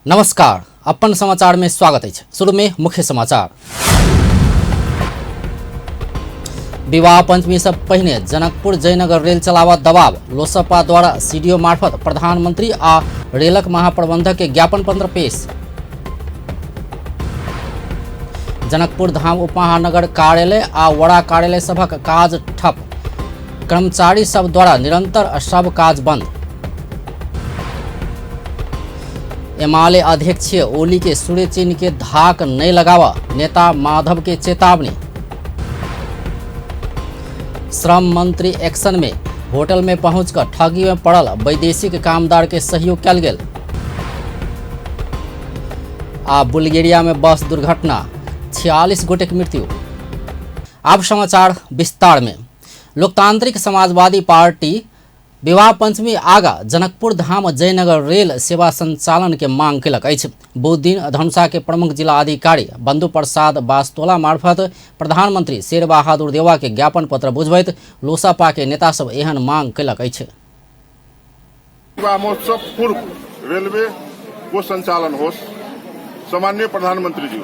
नमस्कार, अपन समाचार में स्वागत अछि। शुरू में मुख्य समाचार। विवाह पंचमी से पहिने जनकपुर जयनगर रेल चलावा दबाव, लोसपा द्वारा सीडीओ मार्फत प्रधानमंत्री आ रेलक महाप्रबंधक के ज्ञापन पत्र पेश। जनकपुर धाम उपमहानगर कार्यालय आ वड़ा कार्यालय सभक काज ठप, कर्मचारी सब द्वारा निरंतर सब काज बंद। एमाले अध्यक्ष ओली के सूर्य चिन्ह के धाक नहीं लगावा, नेता माधव के चेतावनी। श्रम मंत्री एक्शन में होटल में पहुंचकर ठगी में पड़ल वैदेशिक कामदार के सहयोग कयल गेल। आ बुल्गारिया में बस दुर्घटना, 46 गोटे के मृत्यु। अब समाचार विस्तार में। लोकतांत्रिक समाजवादी पार्टी विवाह पंचमी आगा जनकपुर धाम जयनगर रेल सेवा संचालन के मांग केलक अछि। बुध दिन धनुषा के प्रमुख जिला अधिकारी बंधु प्रसाद बास्तोला मार्फत प्रधानमंत्री शेर बहादुर देवा के ज्ञापन पत्र बुझबैत लोसपा के नेता सब एहन मांग केलक अछि। विवाह महोत्सव पूर्व रेलवे को संचालन होस्। सामान्य प्रधानमंत्री जी,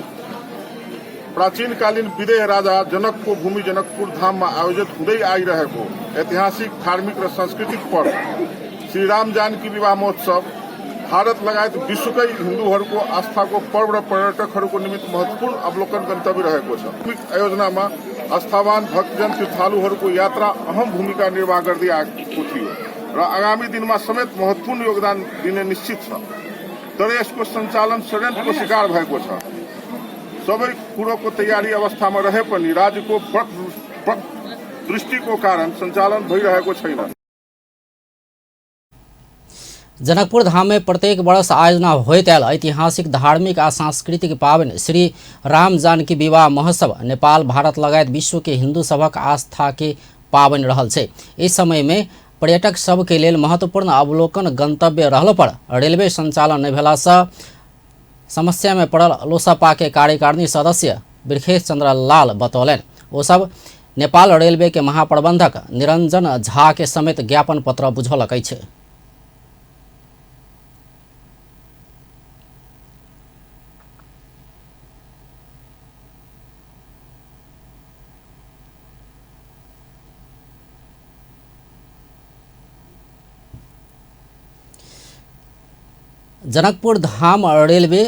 प्राचीनकालीन विदेह राजा जनकको भूमि जनकपुर धाममा आयोजित हुँदै आइरहेको ऐतिहासिक, धार्मिक र सांस्कृतिक पर्व श्री राम जानकी विवाह महोत्सव भारत लगायत विश्वकै हिन्दूहरूको आस्थाको पर्व र पर्यटकहरूको निमित्त महत्वपूर्ण अवलोकन गन्तव्य रहेको छ। धार्मिक आयोजनामा आस्थावान भक्तजन तीर्थालुहरूको यात्रा अहम भूमिका निर्वाह गर्दै आएको थियो र आगामी दिनमा समेत महत्वपूर्ण योगदान दिने निश्चित छ। तर यसको सञ्चालन षड्यन्त्रको शिकार भएको छ। सबै कुरोको तयारी अवस्थामा रहे पनि राज्यको दृष्टिको कारण सञ्चालन भइरहेको छैन। जनकपुर धाम में प्रत्येक वर्ष आयोजना होइत आयल ऐतिहासिक, धार्मिक आ सांस्कृतिक पावनि श्री राम जानकी विवाह महोत्सव नेपाल, भारत लगायत विश्व के हिंदू सभक आस्था के पावनि रहल छै। इस समय में पर्यटक सब के लेल महत्वपूर्ण अवलोकन गंतव्य रहलो पर रेलवे संचालन नहि भेला से समस्या में पड़ल लोसपा के कार्यकारिणी सदस्य बिरखेश चंद्र लाल बतौलनि। ओ सब नेपाल रेलवे के महाप्रबंधक निरंजन झा के समेत ज्ञापन पत्र बुझौलक अछि। जनकपुर धाम रेलवे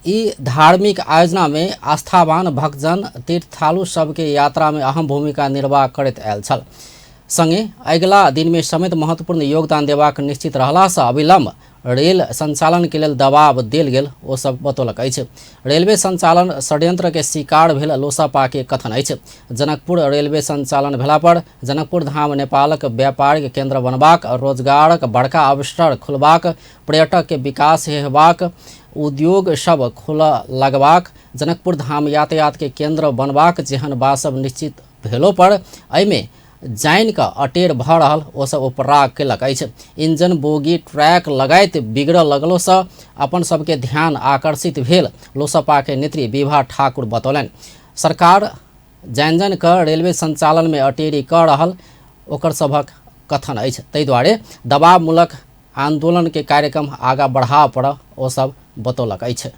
ई धार्मिक आयोजना में आस्थावान भक्तजन तीर्थालु सबके यात्रा में अहम भूमिका निर्वाह करैत आयल छल। संगे अगिला दिन में समेत महत्वपूर्ण योगदान देबाक निश्चित रहला से अविलंब रेल संचालन के लेल दबाव देल गेल ओ सब बतौलक अछि। रेलवे संचालन षड्यंत्र के शिकार भेल लोसपा के कथन अछि। जनकपुर रेलवे संचालन भेला पर जनकपुर धाम नेपालक व्यापारिक केंद्र बनबाक, रोजगारक बड़का अवसर खुलबाक, पर्यटक के विकास हेबाक, उद्योग सब खुलऽ लगबाक, जनकपुर धाम यातायात के केंद्र बनबाक जेहन बात सब निश्चित भेलो पर एहिमे जानि कऽ अटेर भऽ रहल ओ सब उपराग केलक अछि। इंजन, बोगी, ट्रैक लगायत बिगड़ऽ लगलोसँ अपन सबके ध्यान आकर्षित भेल लोसपा के नेत्री विभा ठाकुर बतौलनि। सरकार जानि जानि कऽ रेलवे संचालन में अटेरी कऽ रहल ओकर सभक कथन अछि। ताहि दुआरे दबावमूलक आंदोलन के कार्यक्रम आगा बढ़ाबऽ पड़ऽ ओ सब बतौलक अछि।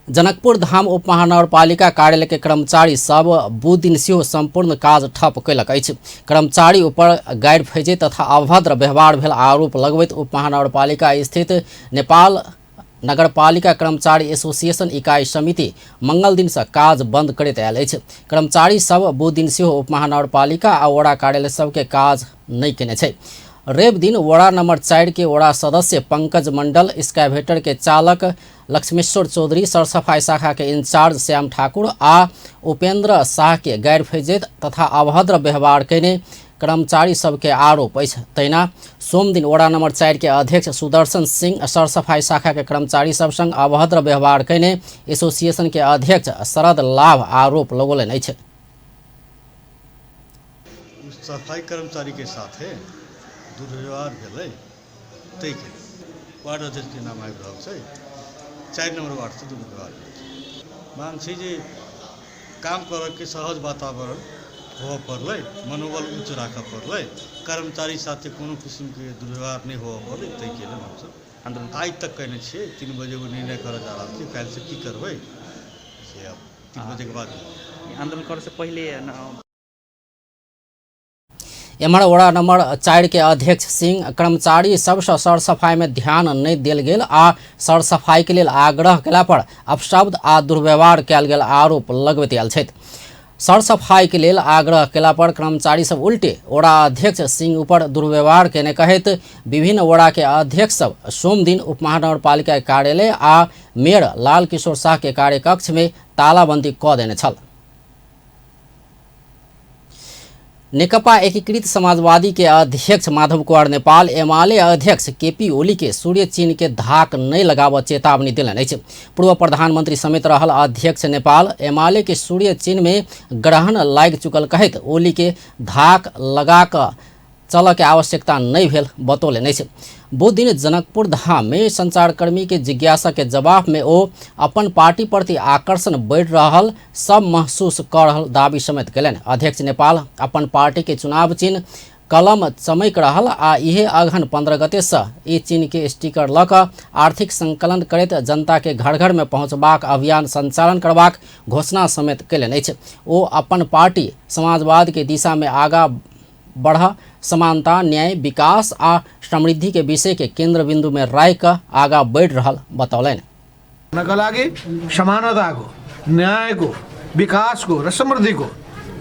जनकपुर धाम उपमहानगरपालिका कार्यालय के कर्मचारी सब बुध दिन सेहो संपूर्ण काज ठप कयलक अछि। कर्मचारी ऊपर गारि फैजै तथा अभद्र व्यवहार भेल आरोप लगबैत उपमहानगरपालिका स्थित नेपाल नगरपालिका कर्मचारी एसोसिएशन इकाई समिति मंगल दिन से काज बंद करैत आयल अछि। कर्मचारी सब बुध दिन सेहो उपमहानगरपालिका आ वडा कार्यालय सबके काज नहि केने छै। रवि दिन वडा नंबर 4 के वडा सदस्य पंकज मंडल, स्काइवेटर के चालक लक्ष्मेश्वर चौधरी, सरसफाई शाखा के इंचार्ज श्याम ठाकुर आ उपेंद्र शाह के गैर फैजैत तथा अभद्र व्यवहार कयने कर्मचारी सबके आरोप अछि। तहिना सोमदिन वडा नंबर 4 के अध्यक्ष सुदर्शन सिंह सरसफाई शाखा के कर्मचारी सब संग अभद्र व्यवहार कयने एसोसिएशन के अध्यक्ष शरद लाभ आरोप लगौलनि अछि। सफाई कर्मचारी के साथे दुर्व्यवहार भेलै ताहिके वार्ड अध्यक्षके नाम आबि रहल छै। 4 नंबर वार्डसँ दुर्व्यवहार भेल छै। मांग छै जे काम करऽके सहज वातावरण होबऽ पड़लै, मनोबल उच्च राखऽ पड़लै, कर्मचारी साथे कोनो किसिमके दुर्व्यवहार नहि होबऽ पड़लै, ताहिके लेल हमसब आंदोलन? आइ तक कहने छियै 3 बजे एगो निर्णय करऽ जा रहल छी, काल्हिसँ की करबै से आब 3 बजेके बाद। आंदोलन करे से पहले एम्हर वडा नंबर 4 के अध्यक्ष सिंह कर्मचारी सबसँ सरसफाई में ध्यान नहीं देल गेल आ सरसफाई के लेल आग्रह केला पर अपशब्द आ दुर्व्यवहार कयल गेल आरोप लगबैत आयल छथि। सरसफाई के लेल आग्रह केला पर कर्मचारी सब उल्टे वडा अध्यक्ष सिंह ऊपर दुर्व्यवहार केने कहैत विभिन्न वडा के अध्यक्ष सब सोमदिन उपमहानगरपालिका कार्यालय आ मेयर लाल किशोर शाह के कार्यकक्ष में तालाबंदी क देने छल। नेकपा एकीकृत समाजवादी के अध्यक्ष माधव कुमार नेपाल एमाले अध्यक्ष केपी ओली के सूर्य चिन्ह के धाक नहीं लगाव चेतावनी देलनि अछि। पूर्व प्रधानमंत्री समेत रहल अध्यक्ष नेपाल एमाले के सूर्य चिन्ह में ग्रहण लागि चुकल कहैत ओली के धाक लगा कऽ चलऽ के आवश्यकता नहीं भेल बतौलनि अछि। बुध दिन जनकपुर धाम में संचारकर्मी के जिज्ञासा के जवाब में ओ अपन पार्टी प्रति आकर्षण बढ़ि रहल सब महसूस कऽ रहल दावी समेत कयलनि। अध्यक्ष नेपाल अपन पार्टी के चुनाव चिन्ह कलम चमकि रहल आ इहे अगहन 15 गते से ई चिन्ह के स्टिकर लऽ कऽ आर्थिक संकलन करैत जनता के घर घर में पहुँचबाक अभियान संचालन करबाक घोषणा समेत कयलनि अछि। ओ अपन पार्टी समाजवाद के दिशा में आगा बढ़ समानता, न्याय, विकास आ समृद्धि के विषय के केंद्र बिंदु में राखि कऽ आगा बढ़ि रहल बतौलनि। का लागि समानताको, न्यायको, विकासको र समृद्धिको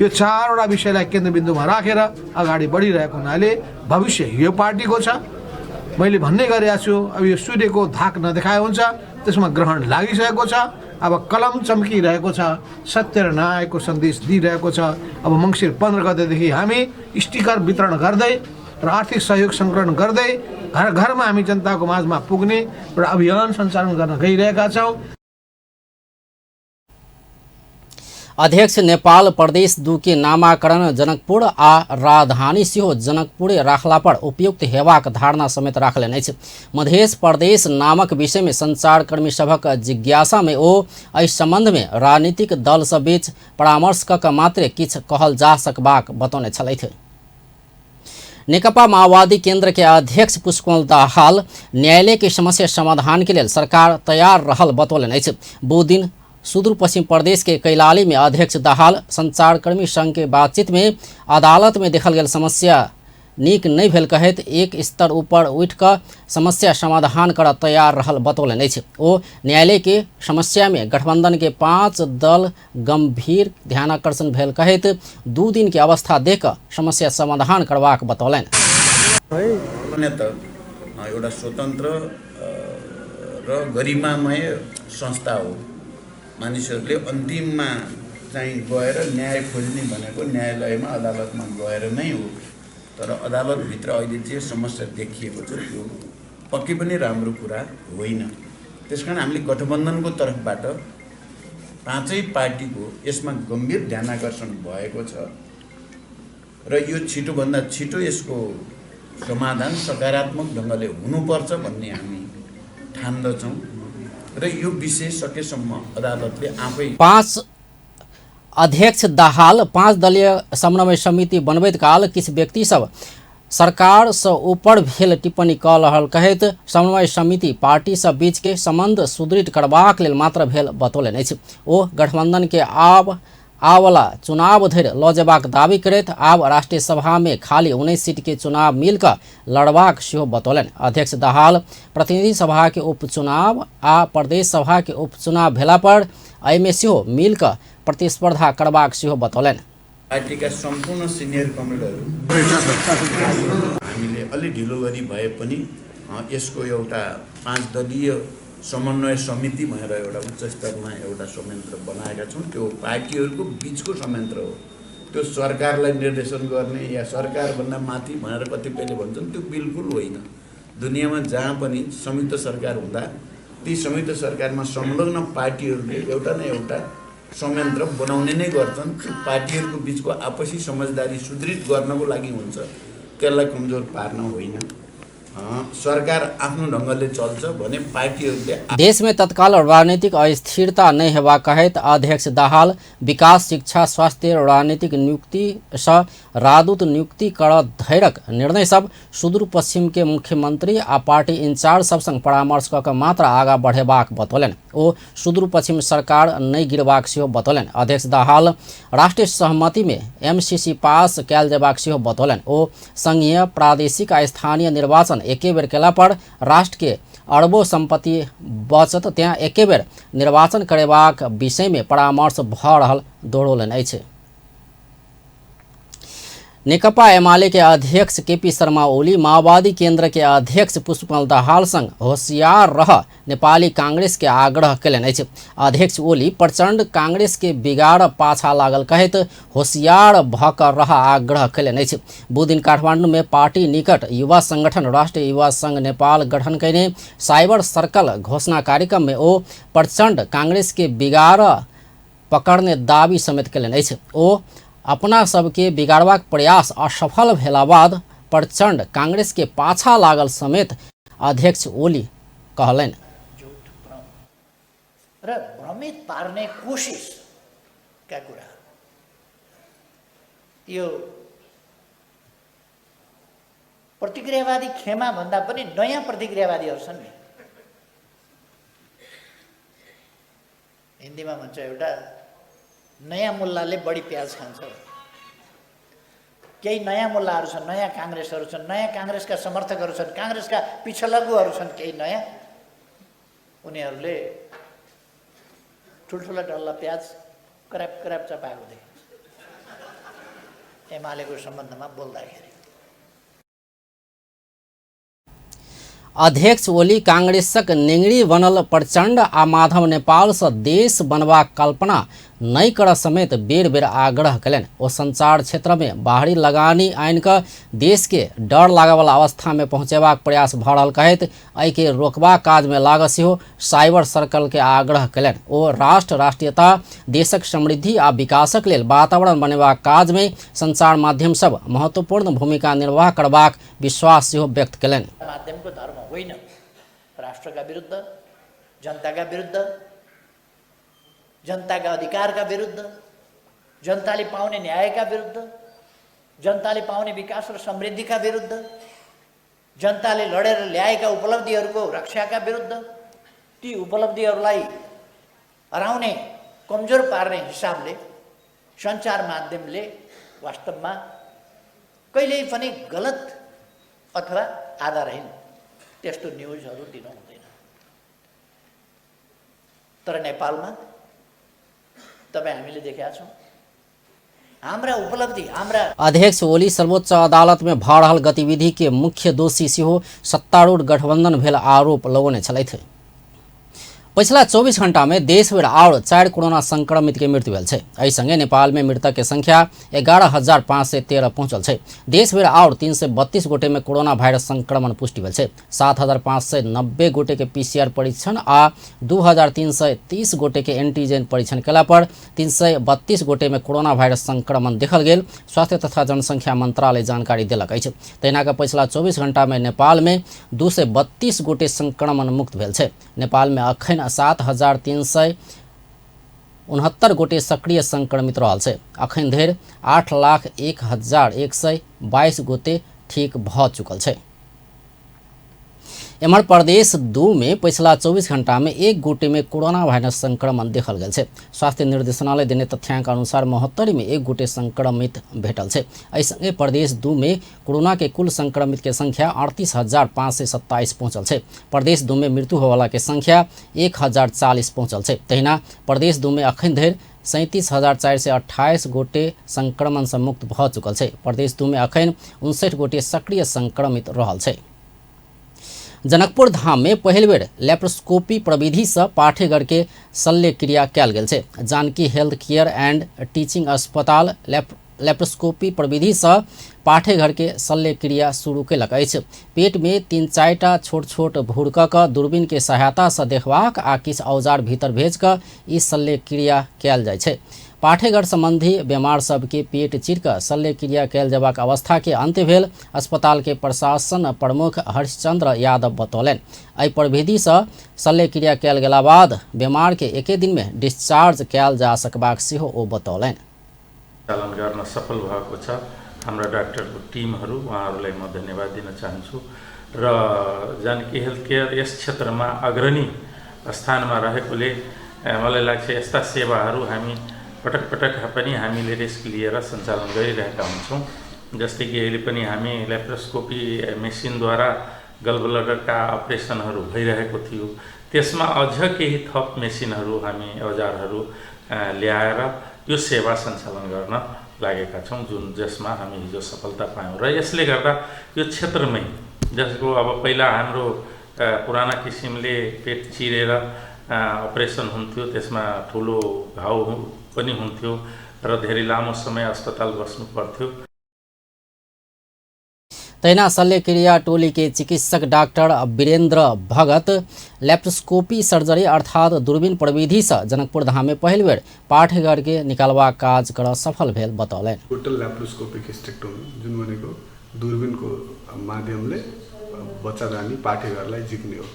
यो चारवटा विषयलाई केन्द्रबिन्दुमा राखेर अगाडि बढिरहेको हुनाले भविष्य यो पार्टीको छ। मैले भन्ने गरेको छु, अब यो सूर्यको धाक नदेखाए हुन्छ, त्यसमा ग्रहण लागिसकेको छ, अब कलम चम्किरहेको छ, सत्य र न्यायको सन्देश दिइरहेको छ। अब मङ्सिर 15 गतेदेखि हामी स्टिकर वितरण गर्दै र आर्थिक सहयोग सङ्कलन गर्दै घर घरमा हामी जनताको माझमा पुग्ने एउटा अभियान सञ्चालन गर्न गइरहेका छौँ। अध्यक्ष नेपाल प्रदेश 2 के नामाकरण जनकपुर आ राजधानी सेहो जनकपुरे राखला पर उपयुक्त हेबाक धारणा समेत राखलनि अछि। मध्य प्रदेश नामक विषय में संचारकर्मी सभक जिज्ञासा में ओ एहि संबंध में राजनीतिक दल सब बीच परामर्श क के मात्रे किछु कहल जा सकबाक बतौने छलथि। नेकपा माओवादी केंद्र के अध्यक्ष पुष्पकमल दाहाल न्यायालय के समस्या समाधान के लेल सरकार तैयार रहल बतौलनि अछि। बुध दिन सुदूरपश्चिम प्रदेश के कैलाली में अध्यक्ष दाहाल संचारकर्मी संघ के बातचीत में अदालत में देखल गेल समस्या नीक नहीं भेल कहैत एक स्तर ऊपर उठि कऽ समस्या समाधान करऽ तैयार रहल बतौलनि अछि। ओ न्यायालय के समस्या में गठबंधन के 5 दल गंभीर ध्यानाकर्षण भेल कहैत 2 दिन के अवस्था देख कऽ समस्या समाधान करबाक बतौलनि। एउटा स्वतन्त्र र गरिमामय संस्था हो। मानिसहरूले अन्तिममा चाहिँ गएर न्याय खोज्ने भनेको न्यायालयमा अदालतमा गएर नै हो। तर अदालतभित्र अहिले जे समस्या देखिएको छ त्यो पक्कै पनि राम्रो कुरा होइन। त्यसकारण हामीले गठबन्धनको तर्फबाट 5 पार्टीको यसमा गम्भीर ध्यानाकर्षण भएको छ र यो छिटोभन्दा छिटो यसको समाधान सकारात्मक ढङ्गले हुनुपर्छ भन्ने हामी ठान्दछौँ र यो विषय सकेसम्म अदालतले आफै। 5 अध्यक्ष दाहाल 5 दलीय समन्वय समिति बनबैत काल किछु व्यक्ति सब सरकार से ऊपर भेल टिप्पणी कऽ रहल कहैत समन्वय समिति पार्टी सब बीच के संबंध सुदृढ़ करबाक लेल मात्र भेल बतौलनि अछि। ओ गठबंधन के आब आवला चुनाव धरि लऽ जेबाक दावी करैत आब राष्ट्रीय सभा में खाली 19 सीट के चुनाव मिलकर लड़बाक सेहो बतौलनि। अध्यक्ष दाहाल प्रतिनिधि सभा के उपचुनाव आ प्रदेश सभा के उपचुनाव भेला पर एहिमे सेहो मिलकर प्रतिस्पर्धा करबाक सेहो बतौलनि। पार्टीका सम्पूर्ण सिनियर कमरेडहरू हामीले अलि ढिलो गरी भए पनि यसको एउटा 5 दलीय समन्वय समिति भनेर एउटा उच्च स्तरमा एउटा संयन्त्र बनाएका छौँ। त्यो पार्टीहरूको बिचको संयन्त्र हो। त्यो सरकारलाई निर्देशन गर्ने या सरकारभन्दा माथि भनेर कतिपयले भन्छन्, त्यो बिल्कुल होइन। दुनियाँमा जहाँ पनि संयुक्त सरकार हुँदा ती संयुक्त सरकारमा संलग्न पार्टीहरूले एउटा न एउटा संयन्त्र बनाउने नै गर्छन्। त्यो पार्टीहरूको बिचको आपसी समझदारी सुदृढ गर्नको लागि हुन्छ, त्यसलाई कमजोर पार्न होइन। सरकार आफ्नो ढङ्गले चल्छ भने पार्टीहरूले देश में तत्काल राजनीतिक अस्थिरता नहि हेबाक कहैत अध्यक्ष दाहाल विकास, शिक्षा, स्वास्थ्य, राजनीतिक नियुक्ति सँ राजदूत नियुक्ति कर धैरक निर्णय सब सुदूर पश्चिम के मुख्यमंत्री आ पार्टी इंचार्ज सब संग परामर्श कऽ के मात्र आगा बढ़ेबाक बतौलनि। ओ सुदूर पश्चिम सरकार नहि गिरबाक सेहो बतौलनि। अध्यक्ष दाहाल राष्ट्रीय सहमति में एमसीसी पास कयल जेबाक सेहो बतौलनि। ओ संघीय, प्रादेशिक आ स्थानीय निर्वाचन एके बेर केला पर राष्ट्र के अरबों संपत्ति बचत, त्याँ एके बेर निर्वाचन करेबाक विषय में परामर्श भऽ रहल दोहरौलनि अछि। नेकपा एमाले के अध्यक्ष केपी शर्मा ओली माओवादी केंद्र के अध्यक्ष पुष्पकमल दाहाल संग होशियार रह नेपाली कांग्रेस के आग्रह कयलनि अछि। अध्यक्ष ओली प्रचंड कांग्रेस के बिगाड़ पाछा लागल कहैत होशियार भऽ कऽ रह आग्रह कयलनि अछि। बुधदिन काठमांडू में पार्टी निकट युवा संगठन राष्ट्रीय युवा संघ नेपाल गठन कयने साइबर सर्कल घोषणा कार्यक्रम में ओ प्रचंड कांग्रेस के बिगाड़ पकड़ने दावी समेत कयलनि अछि। ओ अपना सबके बिगाड़बाक प्रयास असफल भेला बाद प्रचंड कांग्रेस के पाछा लागल समेत अध्यक्ष ओली कहलनि। झुठ भ्रम र भ्रमित पार्ने कोसिसका कुरा यो प्रतिक्रियावादी खेमा भन्दा पनि नयाँ प्रतिक्रियावादीहरू छन् नि। हिन्दीमा भन्छ एउटा नयाँ मुल्लाले बढी प्याज खान्छ। केही नयाँ मुल्लाहरू छन्, नयाँ काङ्ग्रेसहरू छन्, नयाँ काङ्ग्रेसका समर्थकहरू छन्, काङ्ग्रेसका पिछलगुहरू छन् केही नयाँ, उनीहरूले ठुल्ठुला डल्ला प्याज क्र्याप क्र्याप चपाएको देखिन्छ एमालेको सम्बन्धमा बोल्दाखेरि। अध्यक्ष ओली कांग्रेसक नेंगरी बनल प्रचंड आ माधव नेपाल से देश बनबाक कल्पना नहि कर समेत बेर बेर आग्रह कयलनि। ओ संचार क्षेत्र में बाहरी लगानी आनि कऽ देश के डर लागयवला अवस्था में पहुँचेबाक प्रयास भऽ रहल कहैत एहिके रोकबाक काज में लागऽ सेहो साइबर सर्कल के आग्रह कयलनि। ओ राष्ट्र, राष्ट्रीयता, देशक समृद्धि आ विकासक लेल वातावरण बनेबाक काज में संचार माध्यम सब महत्वपूर्ण भूमिका निर्वाह करबाक विश्वास सेहो व्यक्त कयलनि। माध्यमको धर्म होइन राष्ट्रका विरुद्ध, जनताका विरुद्ध, जनताका अधिकारका विरुद्ध, जनताले पाउने न्यायका विरुद्ध, जनताले पाउने विकास र समृद्धिका विरुद्ध, जनताले लडेर ल्याएका उपलब्धिहरूको रक्षाका विरुद्ध, ती उपलब्धिहरूलाई हराउने, कमजोर पार्ने हिसाबले सञ्चार माध्यमले वास्तवमा कहिल्यै पनि गलत अथवा आधारहीन त्यस्तो न्युजहरू दिनु हुँदैन। तर नेपालमा तपाईँ हामीले देखेका छौँ हाम्रा उपलब्धि, हाम्रा अध्यक्ष ओली सर्वोच्च अदालत में भऽ रहल गतिविधि के मुख्य दोषी सेहो सत्तारूढ़ गठबंधन भेल आरोप लगौने छलथि। पछिला 24 घंटा में देशभरि आओर 4 कोरोना संक्रमित के मृत्यु भेल छै। एहि संगे नेपाल में मृतक के संख्या 11,513 पहुंचल छै। देशभरि आओर 332 गोटे में कोरोना वायरस संक्रमण पुष्टि भेल छै। 7,590 गोटे के पीसीआर परीक्षण आ 2,330 गोटे के एंटीजन परीक्षण केला पर 332 गोटे में कोरोना वायरस संक्रमण देखल गेल स्वास्थ्य तथा जनसंख्या मंत्रालय जानकारी देलक अछि। तहिना के पछिला 24 घंटा में नेपाल में 232 गोटे संक्रमण मुक्त भेल छै। नेपाल में अखन 7,369 गोटे सक्रिय संक्रमित रहल छै। अखन धरि 8,01,122 गोटे ठीक भऽ चुकल छै। एम्हर प्रदेश 2 में पछिला 24 घंटा में 1 गोटे में कोरोना वायरस संक्रमण देखल गेल छै। स्वास्थ्य निर्देशनालय देने तथ्यांक अनुसार महोत्तरी में 1 गोटे संक्रमित भेटल छै। एहि संगे प्रदेश 2 में कोरोना के कुल संक्रमित के संख्या 38,527 पहुंचल छै। प्रदेश 2 में मृत्यु होवला के संख्या 1,040 पहुंचल छै। तहिना प्रदेश 2 में अखन धरि 37,428 गोटे संक्रमण से मुक्त भऽ चुकल छै। प्रदेश 2 में अखन 59 गोटे सक्रिय संक्रमित रहल छै। जनकपुर धाम में पहिल बेर लेप्रोस्कोपी प्रविधि से पाठेघर के शल्य क्रिया कयल गेल छै। Janaki health care and teaching अस्पताल लेप्रोस्कोपी प्रविधि से पाठेघर के शल्य क्रिया शुरू कयलक अछि। पेट में 3-4 टा छोट छोट भूर कऽ कऽ दूरबीन के सहायता से देखबाक आ किछु औजार भीतर भेज कऽ ई शल्य क्रिया कयल जाइ छै। पाठेघर संबंधी बेमार सबके पेट चीरकऽ शल्यक्रिया कयल जेबाक अवस्था के अंत्य भेल अस्पताल के प्रशासन प्रमुख हर्षचंद्र यादव बतौलनि। एहि प्रविधि सँ शल्यक्रिया कयल गेला बाद बेमार के एके दिन में डिस्चार्ज कयल जा सकबाक सेहो ओ बतौलनि। सञ्चालन गर्न सफल भएको छ। हाम्रा डाक्टरको टिमहरू उहाँहरूलाई म धन्यवाद दिन चाहन्छु र जानकी हेल्थ केयर यस क्षेत्रमा अग्रणी स्थानमा रहेकोले मलाई लाग्छ यस्ता सेवाहरू हामी पटक पटक पनि हामीले रिस्क लिएर सञ्चालन गरिरहेका हुन्छौँ। जस्तै कि अहिले पनि हामी ल्याप्रोस्कोपी मेसिनद्वारा गलब्लडरका अपरेसनहरू भइरहेको थियो, त्यसमा अझ केही थप मेसिनहरू हामी औजारहरू ल्याएर यो सेवा सञ्चालन गर्न लागेका छौँ, जुन जसमा हामी हिजो सफलता पायौँ। र यसले गर्दा यो क्षेत्रमै जसको अब पहिला हाम्रो पुराना किसिमले पेट चिरेर अपरेसन हुन्थ्यो, त्यसमा ठुलो घाउ पनि हुन्थ्यो र धेरै लामो समय अस्पताल बस्नु पर्थ्यो। तहिना शल्यक्रिया टोली के चिकित्सक doctor Virendra Bhagat laparoscopy surgery अर्थात दूरबीन प्रविधि से जनकपुर धाम में पहिल बेर पाठघर के निकालबाक काज कर सफल भेल बतौलनि। टोटल ल्याप्रोस्कोपिक हिस्टेक्टोमी जुन भनेको दूरबीनको माध्यमले बच्चादानी पाठेघरलाई झिक्ने हो,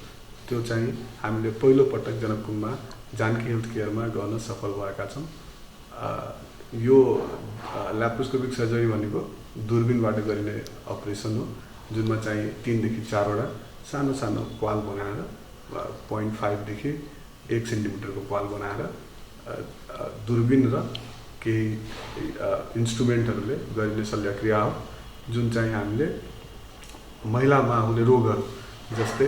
त्यो चाहिँ हामीले पहिलो पटक जनकपुरमा जानकी हेल्थ केयरमा गर्न सफल भएका छौँ। यो ल्याप्रोस्कोपिक सर्जरी भनेको दूरबीनबाट गरिने अपरेसन हो, जुनमा चाहिँ 3 देखि 4 वटा सानो सानो क्वाल बनाएर 0.5 देखि 1 सेन्टिमिटरको क्वाल बनाएर दूरबीन र केही इन्स्ट्रुमेन्टहरूले गरिने शल्यक्रिया हो, जुन चाहिँ हामीले महिलामा हुने रोगहरू जस्तै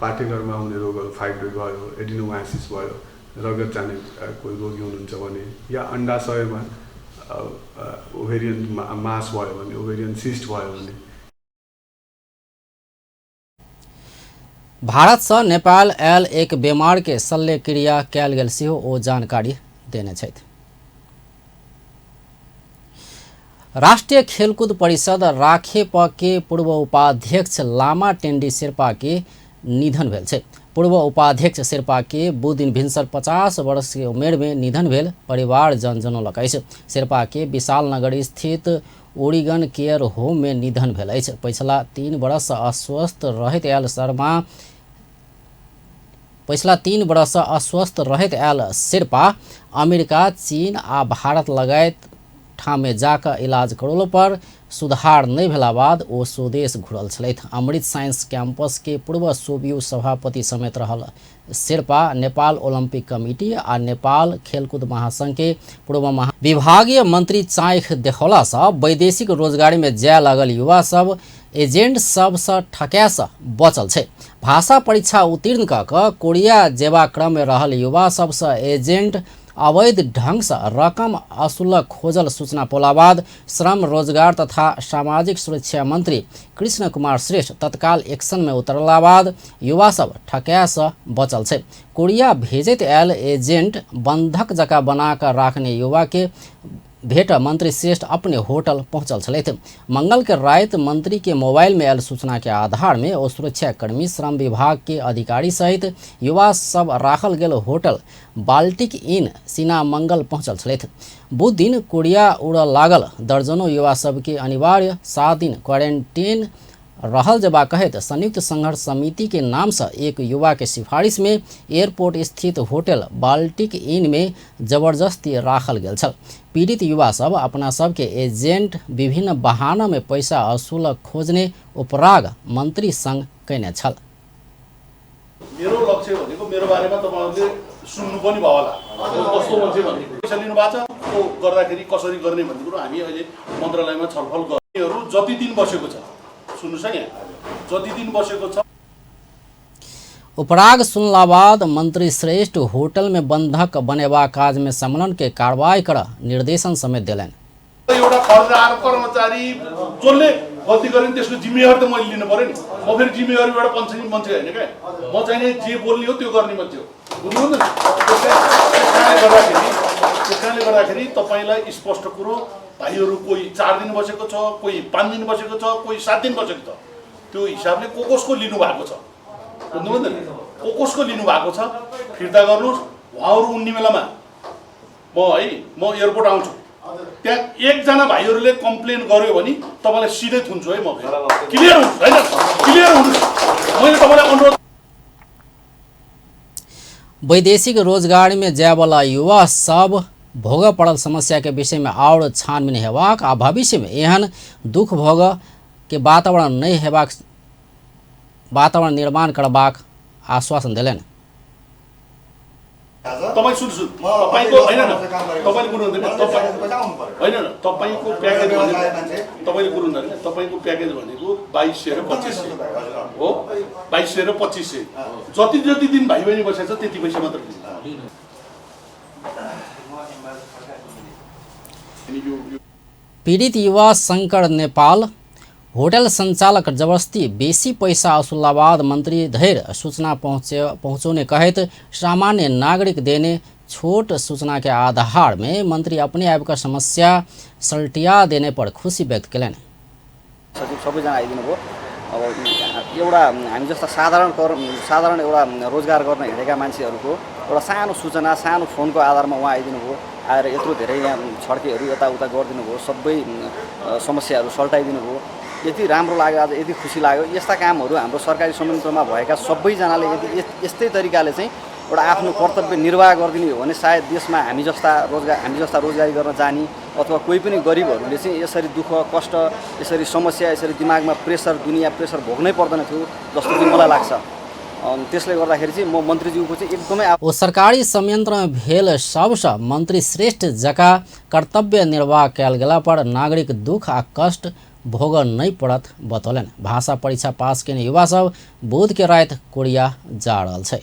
पाठेघरमा हुने रोगहरू फाइब्रोइड भयो, एडिनोमायोसिस भयो, रगत जाने कोही रोगी हुनुहुन्छ भने या अन्डाशयमा ओभेरियन मास भयो भने, ओभेरियन सिस्ट भयो भने। भारत से नेपाल आयल एक बेमार के शल्यक्रिया कयल गेल सेहो ओ जानकारी देने छथि। राष्ट्रिय खेलकुद परिषद राखेप के पूर्व उपाध्यक्ष लामा टेन्डी शेर्पा के निधन भेल छै। पूर्व उपाध्यक्ष शेर्पा के बुध दिन भिनसर 50 वर्ष के उमेर में निधन भेल परिवार जन जनौलक अछि। शेर्पा के विशाल नगर स्थित ओरिगन केयर होम में निधन भेल अछि। पछिला 3 वर्ष अस्वस्थ रहैत आयल पछिला 3 वर्ष अस्वस्थ रहैत आयल शेर्पा अमेरिका, चीन आ भारत लगायत ठाममे जाकऽ इलाज करौलो पर सुधार नहि भेला बाद ओ स्वदेश घुरल छलथि। अमृत साइंस कैंपस के पूर्व सोबियु सभापति समेत रहल शेर्पा नेपाल ओलंपिक कमिटी आ नेपाल खेलकूद महासंघ के पूर्व विभागीय मंत्री चाँख देखौला सँ वैदेशिक रोजगारी में जाय लागल युवा सब एजेंट सबसँ ठकाय बचल छै। भाषा परीक्षा उत्तीर्ण कऽ कऽ कोरिया जेबा क्रम में रहल युवा सबसँ एजेंट अवैध ढंग से रकम असुलक खोजल सूचना पौला बाद श्रम रोजगार तथा सामाजिक सुरक्षा मंत्री कृष्ण कुमार श्रेष्ठ तत्काल एक्शन में उतरला बाद युवा सब ठकाय से बचल छै। कोरिया भेजैत आयल एजेंट बंधक जका बना कर राखने युवा के भेट मंत्री श्रेष्ठ अपने होटल पहुंचल छलथि। मंगल के राति मंत्री के मोबाइल में आयल सूचना के आधार में ओ सुरक्षाकर्मी, श्रम विभाग के अधिकारी सहित युवा सब राखल गेल होटल बाल्टिक इन सीना मंगल पहुंचल छलथि। बुध दिन कोरिया उड़ऽ लागल दर्जनों युवा सबके अनिवार्य 7 दिन क्वारेंटीन रहल जबा कहैत संयुक्त संघर्ष समिति के नाम से एक युवा के सिफारिश में एयरपोर्ट स्थित होटल बाल्टिक इन में जबरदस्ती राखल गेल छल। पीड़ित युवा सब अपना सबके एजेंट विभिन्न बहाना में पैसा असूल खोजने उपराग मंत्री संग कयने छल। मेरो लक्ष्य भनेको मेरो बारेमा तपाईहरुले सुन्नु पनि भयो होला, कस्तो मान्छे भन्ने पैसा लिनु भएको छ, त्यो गर्दाखेरि कसरी गर्ने भन्ने कुरो हामी अहिले मन्त्रालयमा छलफल गर्नेहरू जति दिन बसेको छ, सुन्नुस् है यहाँ जति दिन बसेको छ। उपराग सुनला बाद मंत्री श्रेष्ठ होटल में बंधक बनेबा काज में सम्मेलन के कार्रवाई कर निर्देशन समेत देलनि। एउटा खर्चार कर्मचारी जसले गल्ती गर्यो नि त्यसको जिम्मेवारी त मैले लिनु पर्यो नि। म फेरि जिम्मेवारी एउटा पञ्चायत मान्छे होइन क्या, म चाहिँ नि जे बोल्ने हो त्यो गर्ने मान्छे हो, बुझ्नु नि। त्यस कारणले गर्दाखेरि तपाईँलाई स्पष्ट कुरो, भाइहरू कोही 4 दिन बसेको छ, कोही 5 दिन बसेको छ, कोही 7 दिन बसेको छ, त्यो हिसाबले को कसको लिनु भएको छ, बुझ्नु नि, को कसको लिनु भएको छ फिर्ता गर्नुहोस्। उहाँहरू उड्ने बेलामा म एयरपोर्ट आउँछु, त्यहाँ एकजना भाइहरूले कम्प्लेन गर्यो भने तपाईँलाई सिधै थुन्छु है म, क्लियर हुनुहोस् होइन, क्लियर हुनुहोस्। मैले तपाईँलाई अनुरोध। वैदेशिक रोजगारी में जायवाला युवा सब भोग पड़ल समस्या के विषय में और छानबीन हेबाक आ भविष्य में एहन दुख भोग के वातावरण नहीं हेबाक वातावरण निर्माण करबाक आश्वासन देलनि। तपाईँ सुन्नु, तपाईँको होइन न, तपाईँले कुरो हुँदैन, होइन न, तपाईँको प्याकेज भनेको, तपाईँले कुरो हुँदैन, तपाईँको प्याकेज भनेको 2200 र 2500 हो, 2200 र 2500 जति जति दिन भाइ बहिनी बसेको छ त्यति पैसा मात्र दिन्छ। पीड़ित युवा शंकर नेपाल होटल संचालक जबरदस्ती बेसी पैसा असुलाबाद मंत्री धैर सूचना पहुँचौने कहैत सामान्य नागरिक देने छोट सूचना के आधार में मंत्री अपने आबि समस्या सल्टिया देने पर खुशी व्यक्त केलनि। सचिव सबैजना आइदिनु भयो। अब एउटा हामी जस्ता साधारण एउटा रोजगार गर्न हिँडेका मान्छेहरूको एउटा सानो सूचना, सानो फोनको आधारमा उहाँ आइदिनु भयो। आएर यत्रो धेरै यहाँ छड्केहरू यताउता गरिदिनु भयो, सबै समस्याहरू सल्टाइदिनु भयो। यति राम्रो लाग्यो, आज यति खुसी लाग्यो। यस्ता कामहरू हाम्रो सरकारी संयन्त्रमा भएका सबैजनाले यदि यस्तै तरिकाले चाहिँ एउटा आफ्नो कर्तव्य निर्वाह गरिदिने हो भने सायद देशमा हामी जस्ता रोजगारी गर्न जाने अथवा कोही पनि गरिबहरूले चाहिँ यसरी दुःख कष्ट, यसरी समस्या, यसरी दिमागमा प्रेसर, दुनियाँ प्रेसर भोग्नै पर्दैन थियो जस्तो चाहिँ मलाई लाग्छ। त्यसले गर्दाखेरि चाहिँ म मन्त्रीज्यूको चाहिँ एकदमै ओ सरकारी संयन्त्रमे भेल सबसँ मन्त्री श्रेष्ठ जका कर्तव्य निर्वाह कयल गेला पर नागरिक दुख आ कष्ट भोग नहीं पड़त बतौलनि। भाषा परीक्षा पास केने युवा सब बुध के राति कोरिया जा रहल छै।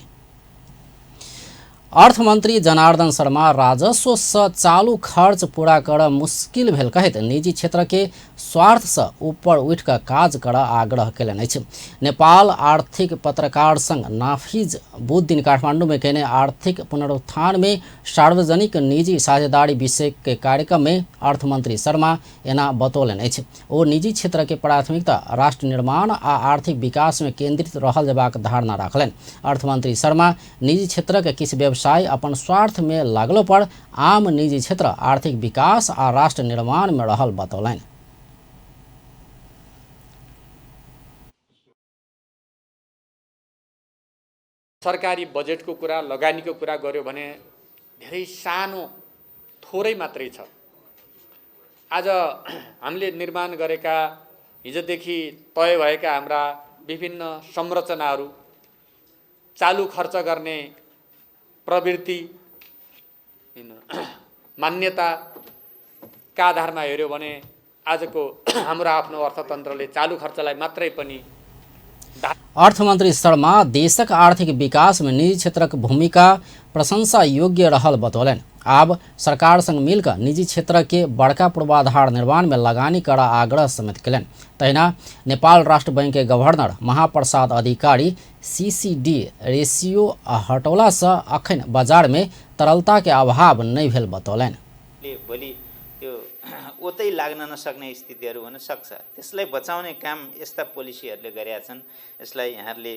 अर्थमंत्री जनार्दन शर्मा राजस्व से चालू खर्च पूरा कर मुश्किल भेल कहैत निजी क्षेत्र के स्वार्थ से ऊपर उठि कऽ काज कर आग्रह केलनि अछि। नेपाल आर्थिक पत्रकार संघ नाफिज बुध दिन काठमांडू में केने आर्थिक पुनरुत्थान में सार्वजनिक निजी साझेदारी विषय के कार्यक्रम में अर्थमंत्री शर्मा एना बतौलनि अछि। ओ निजी क्षेत्र के प्राथमिकता राष्ट्र निर्माण आ आर्थिक विकास में केंद्रित रहल जेबाक धारणा राखलनि। अर्थमंत्री शर्मा निजी क्षेत्र के किछु व्यवसाय अपन स्वार्थ में लागलो पर आम निजी क्षेत्र आर्थिक विकास आ राष्ट्र निर्माण में रहल बतौलनि। सरकारी बजेटको कुरा, लगानीको कुरा गर्यो भने धेरै सानो, थोरै मात्रै छ। आज हामीले निर्माण गरेका, हिजोदेखि तय भएका हाम्रा विभिन्न संरचनाहरू, चालु खर्च गर्ने प्रवृत्ति, मान्यताका आधारमा हेऱ्यो भने आजको हाम्रो आफ्नो अर्थतन्त्रले चालु खर्चलाई मात्रै पनि। अर्थमंत्री शर्मा देशक आर्थिक विकास में निजी क्षेत्रक भूमिका प्रशंसा योग्य रहल बतौलनि। आब सरकार संग मिलकर निजी क्षेत्र के बड़का पूर्वाधार निर्माण में लगानी कर आग्रह समेत केलनि। तहिना नेपाल राष्ट्र बैंक के गवर्नर महाप्रसाद अधिकारी सीसीडी रेशियो हटौला से अखन बाजार में तरलता के अभाव नहीं भेल बतौलनि। भोलि त्यो ओतै लाग्न नसक्ने स्थितिहरू हुन सक्छ, त्यसलाई बचाउने काम यस्ता पोलिसीहरूले गरेका छन्। यसलाई यहाँहरूले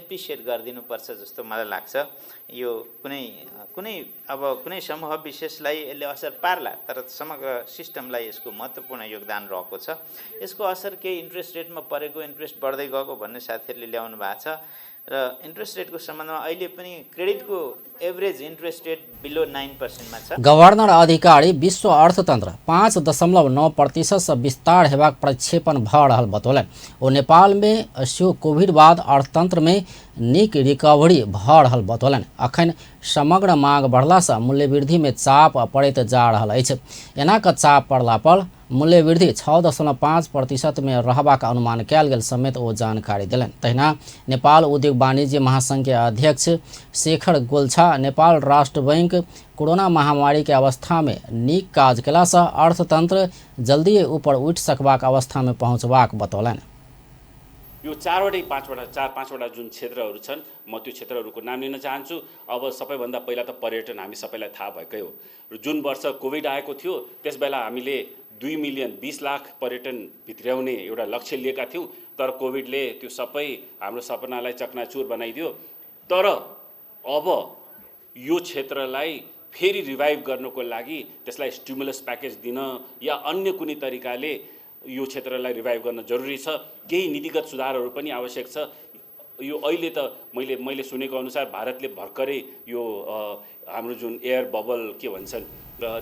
एप्रिसिएट गरिदिनुपर्छ जस्तो मलाई लाग्छ। यो कुनै कुनै अब कुनै समूह विशेषलाई यसले असर पार्ला, तर समग्र सिस्टमलाई यसको महत्त्वपूर्ण योगदान रहेको छ। यसको असर केही इन्ट्रेस्ट रेटमा परेको, इन्ट्रेस्ट बढ्दै गएको भन्ने साथीहरूले ल्याउनु भएको छ र इन्ट्रेस्ट रेटको सम्बन्धमा अहिले पनि क्रेडिटको एभरेज इन्ट्रेस्ट रेट बिलो 9% मा छ। गवर्नर अधिकारी विश्व अर्थतंत्र 5.9% से विस्तार हेबाक प्रक्षेपण भऽ रहल बतौलनि। ओ नेपाल में सेहो कोविड बाद अर्थतंत्र में नीक रिकवरी भऽ रहल बतौलनि। अखन समग्र मांग बढ़ला से मूल्यवृद्धि में चाप पड़ैत जा रहल अछि। एना कऽ चाप पड़ला पर मूल्यवृद्धि 6.5% में रहबाक अनुमान कयल गेल समेत ओ जानकारी देलनि। तहिना नेपाल उद्योग वाणिज्य महासंघ के अध्यक्ष शेखर गोल्छा नेपाल राष्ट्र बैंक कोरोना महामारी के अवस्था में नीक काज केलासँ अर्थतंत्र जल्दी ऊपर उठि सकबाक अवस्था में पहुँचबाक बतौलनि। यो चारवटै चार पाँचवटा जुन क्षेत्रहरू छन्, म त्यो क्षेत्रहरूको नाम लिन चाहन्छु। अब सबैभन्दा पहिला त पर्यटन हामी सबैलाई थाहा भएकै हो। जुन वर्ष कोभिड आएको थियो त्यसबेला हामीले 2,20,00,000 पर्यटन भित्र्याउने एउटा लक्ष्य लिएका थियौँ, तर कोभिडले त्यो सबै हाम्रो सपनालाई चकनाचुर बनाइदियो। तर अब यो क्षेत्रलाई फेरि रिभाइभ गर्नको लागि त्यसलाई स्टिमुलस प्याकेज दिन या अन्य कुनै तरिकाले यो क्षेत्रलाई रिभाइभ गर्न जरुरी छ। केही नीतिगत सुधारहरू पनि आवश्यक छ। यो अहिले त मैले सुनेको अनुसार भारतले भर्खरै यो हाम्रो जुन एयर बबल के भन्छन् र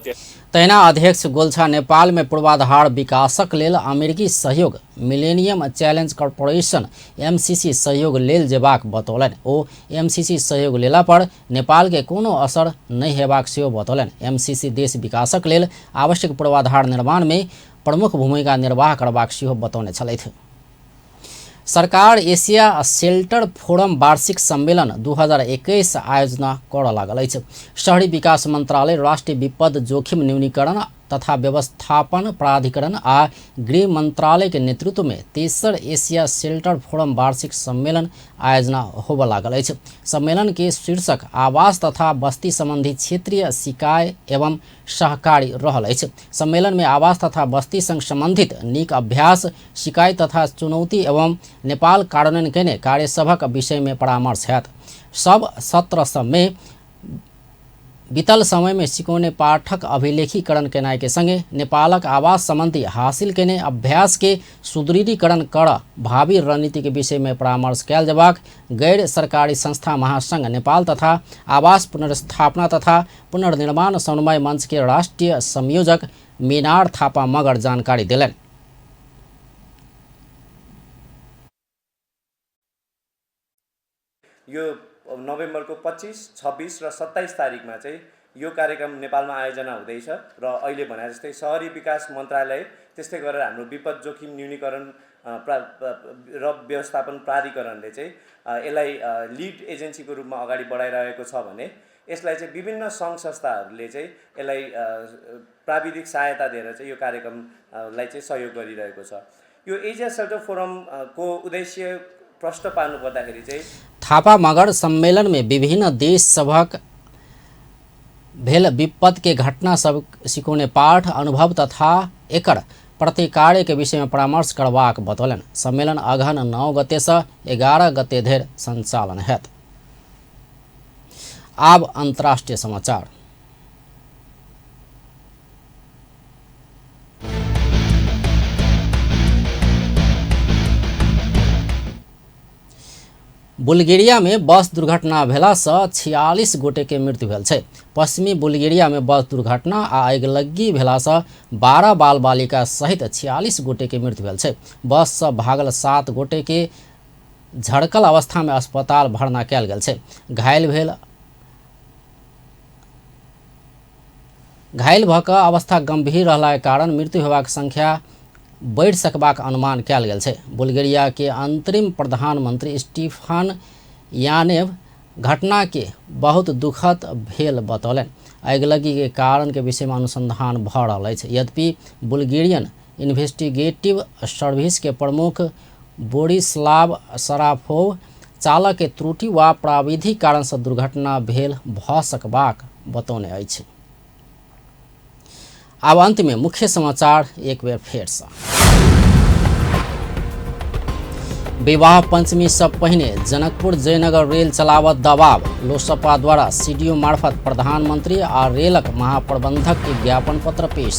तहिना अध्यक्ष गोल्छा नेपाल में पूर्वाधार विकासक लेल अमेरिकी सहयोग मिलेनियम चैलेंज कॉर्पोरेशन एमसीसी सहयोग लेल जेबाक बतौलनि। ओ एमसीसी सहयोग लेला पर नेपाल के कोनो असर नहि हेबाक सेहो बतौलनि। एमसीसी देश विकासक लेल आवश्यक पूर्वाधार निर्माण में प्रमुख भूमिका निर्वाह करबाक सेहो बतौने छलथि। सरकार एशिया शेल्टर फोरम वार्षिक सम्मेलन 2021 आयोजना करऽ लागल अछि। शहरी विकास मंत्रालय राष्ट्रीय विपद जोखिम न्यूनीकरण तथा व्यवस्थापन प्राधिकरण आ गृह मंत्रालय के नेतृत्व में तेसर एशिया शेल्टर फोरम वार्षिक सम्मेलन आयोजना होबऽ लागल अछि। सम्मेलन के शीर्षक आवास तथा बस्ती संबंधी क्षेत्रीय सिकाय एवं सहकारी रहल अछि। सम्मेलन में आवास तथा बस्ती संग संबंधित नीक अभ्यास, शिकायत तथा चुनौती एवं नेपाल कार्यान्वयन केने कार्यसभक विषय में परामर्श हैत। सब सत्र सब में बीतल समय में सिकौने पाठक अभिलेखीकरण केनाइ के संगे नेपालक आवास संबंधी हासिल केने अभ्यास के सुदृढ़ीकरण कर भावी रणनीति के विषय में परामर्श कयल जेबाक गैर सरकारी संस्था महासंघ नेपाल तथा आवास पुनर्स्थापना तथा पुनर्निर्माण समन्वय मंच के राष्ट्रीय संयोजक मीनार थापा मगर जानकारी देलनि। यो नोभेम्बरको 25, 26 र 27 तारिकमा चाहिँ यो कार्यक्रम नेपालमा आयोजना हुँदैछ र अहिले भने जस्तै शहरी विकास मन्त्रालय, त्यस्तै गरेर हाम्रो विपद जोखिम न्यूनीकरण र व्यवस्थापन प्राधिकरणले चाहिँ यसलाई लिड एजेन्सीको रूपमा अगाडि बढाइरहेको छ भने यसलाई चाहिँ विभिन्न सङ्घ संस्थाहरूले चाहिँ यसलाई प्राविधिक सहायता दिएर चाहिँ यो कार्यक्रमलाई चाहिँ सहयोग गरिरहेको छ। यो एशिया शेल्टर फोरमको उद्देश्य प्रश्न पार्नु पर्दाखेरि चाहिँ थापा मगर सम्मेलन में विभिन्न देश सभक भेल विपद के घटना सब सिकौने पाठ, अनुभव तथा एकर प्रतिकार्य के विषय में परामर्श करबाक बतौलनि। सम्मेलन अगहन 9 गते से 11 गते धरि संचालन हैत। आब अंतर्राष्ट्रीय समाचार। बुल्गेरिया में बस दुर्घटना भेला से 46 गोटे के मृत्यु भेल छै। पश्चिमी बुल्गेरिया में बस दुर्घटना आ अगिलग्गी भेला से 12 बाल बालिका सहित 46 गोटे के मृत्यु भेल छै। बस से भागल 7 गोटे के झड़कल अवस्था में अस्पताल भर्ना कयल गेल छै। घायल भऽ कऽ अवस्था गंभीर रहला के कारण मृत्यु हेबाक संख्या बढ़ि सकबाक अनुमान कयल गेल छै। बुल्गारिया के अंतरिम प्रधानमंत्री स्टीफन यानेव घटना के बहुत दुखद भेल बतौलनि। अगिलग्गी के कारण के विषय में अनुसंधान भऽ रहल अछि। यद्यपि बुल्गेरियन इन्वेस्टिगेटिव सर्विस के प्रमुख बोरिस्लाव सराफोव चालक के त्रुटि वा प्राविधिक कारण से दुर्घटना भेल भऽ सकबाक बतौने अछि। आब अंत में मुख्य समाचार एक बेर फेर से। विवाह पंचमी से पहिने जनकपुर जयनगर रेल चलावत दबाव, लोसपा द्वारा सीडीओ मार्फत प्रधानमंत्री आ रेलक महाप्रबंधक के ज्ञापन पत्र पेश।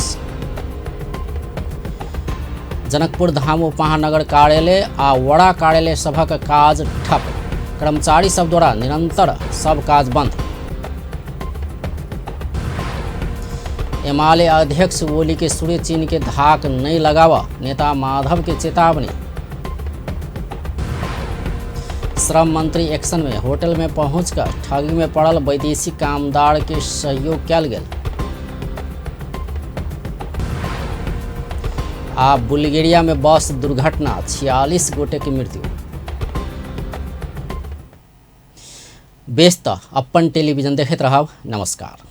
जनकपुर धाम उपमहानगर कार्यालय आ वड़ा कार्यालय सभक काज ठप, कर्मचारी सब द्वारा निरंतर सब काज बंद। एमाले अध्यक्ष ओली के सूर्य चीन के धाक नहीं लगावा, नेता माधव के चेतावनी। श्रम मंत्री एक्शन में होटल में पहुंचकर ठगी में पड़ल वैदेशिक कामदार के सहयोग कयल गेल। आ बुल्गारिया में बस दुर्घटना, 46 गोटे की मृत्यु। बेस त अपन टेलीविजन देखैत रहब। नमस्कार।